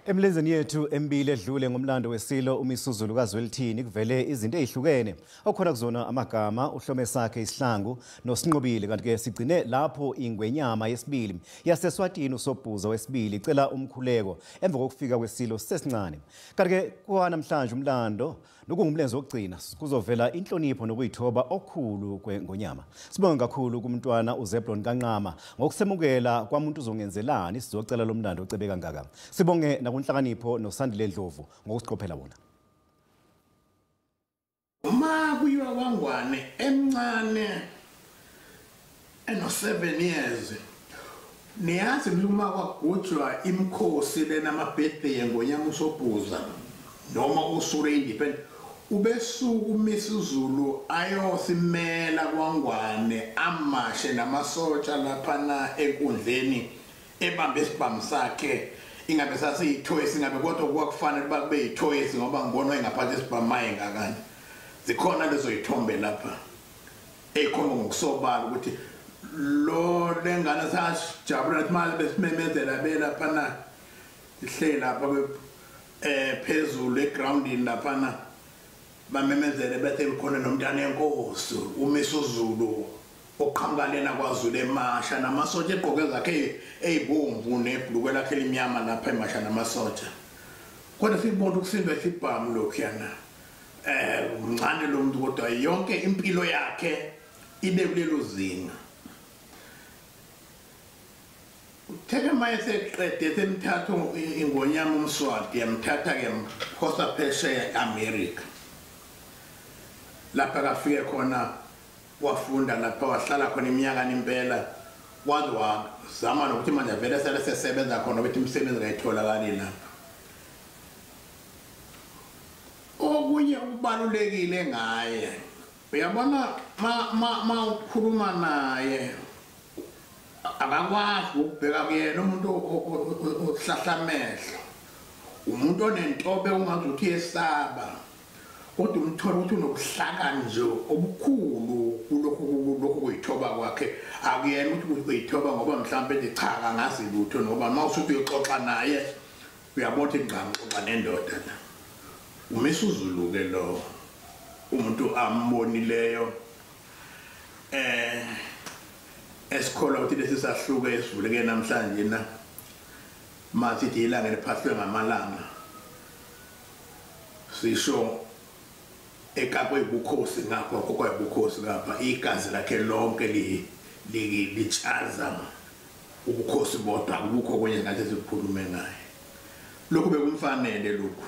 Emlenzeni yethu emibili edlule ngomlando wesilo uMisuzulu kaZwelithini kuvele izinto ezihlukene okukhona kuzona amagama uhlome sakhe isihlangu noSinqobile, kanti ke sigcine lapho ingwenyama yesibili yaseSwatini uSobhuza wesibili icela umkhuleko emva kokufika kwesilo sesincane. Kanti ke kwanamhlanje umlando nokungumlenze wokugcina kuzovela inhlonipho nokuyithoba okukhulu kwengonyama. Sibonge kakhulu kumntwana uZeblon kaNqama ngokusemukela kwamuntu uzongenzelani sizocela lo mlando ocebe kangaka. Sibonge nakuNhlakanipho noSandile Ndlovu ngokusiqophela wona. Uma kuyiwa kwaNgwane emncane eno 7 years, niyazi uma kwagujwa imikhosi lena ama-birthday yengonyama uSobhuza noma usuku lwe-independent, ubesuka uMisuzulu ayosimela kwaNgwane amashe namasotsha laphana enkundleni ebambe isibhamu sakhe. Ingabe sasiyithoyisi, ingabe kodwa kwakufanele uba kube yithoyisi ngoba ngibona engaphathi isibhamu mayengakani. Zikhona lezo yithombe lapha eyikhomba ngokusobala ukuthi lo lengane sasijabula nathi manje besimemezela belaphana ihleli lapha phezulu egroundini laphana bamemezele bese kukhona nomntana enkosi uMisuzulu oqhamuka lena kwaZulu emasha namasotsha egqoke zakhe eyibomvu nebhulukwe lakhe elimnyama lapha emasha namasotsha. Kodwa sibona ukusindwa isibhamu lokhuyana, mncane lo muntu kodwa yonke impilo yakhe ibe kulelo zinga. Utheke maye seqede semthatha ingonyama uMswati yamthatha ke mphosa phesheya eAmerica, lapha kafike khona wafunda lapha wahlala khona iminyaka impela, waze wazama nokuthi manje vele sele sesebenza khona ukuthi imisebenzi kayitholakali lapha. Okunye okubalulekile ngaye, uyabona ma ukhuluma naye akakwazi ukubheka kuyena umuntu ohlahla amehlo, umuntu onentobe ungazi ukuthi uyesaba, kodwa umthola ukuthi unobuhlakani nje obukhulu kulokhu kuyithoba kwakhe. Akuyena ukuthi uyithoba ngoba mhlawumbe ethi cha angazi lutho, ngoba uma usuthi uyoxoxa naye uyabona ukuthi cha ngixoxa nendoda la. UMisuzulu ke lo umuntu ambonileyo esikholwa ukuthi lesi sahluko esivuleke namhlanje na masithi ilanga liphahlwe ngamalanga, sisho ekakwe ubukhosi ngapha kokwebukhosi ngapha, igazi lakhe lonke litshaza ubukhosi bodwa, akukho okunye ngathi sikhulume ngaye. Lokhu bekumfanele lokhu.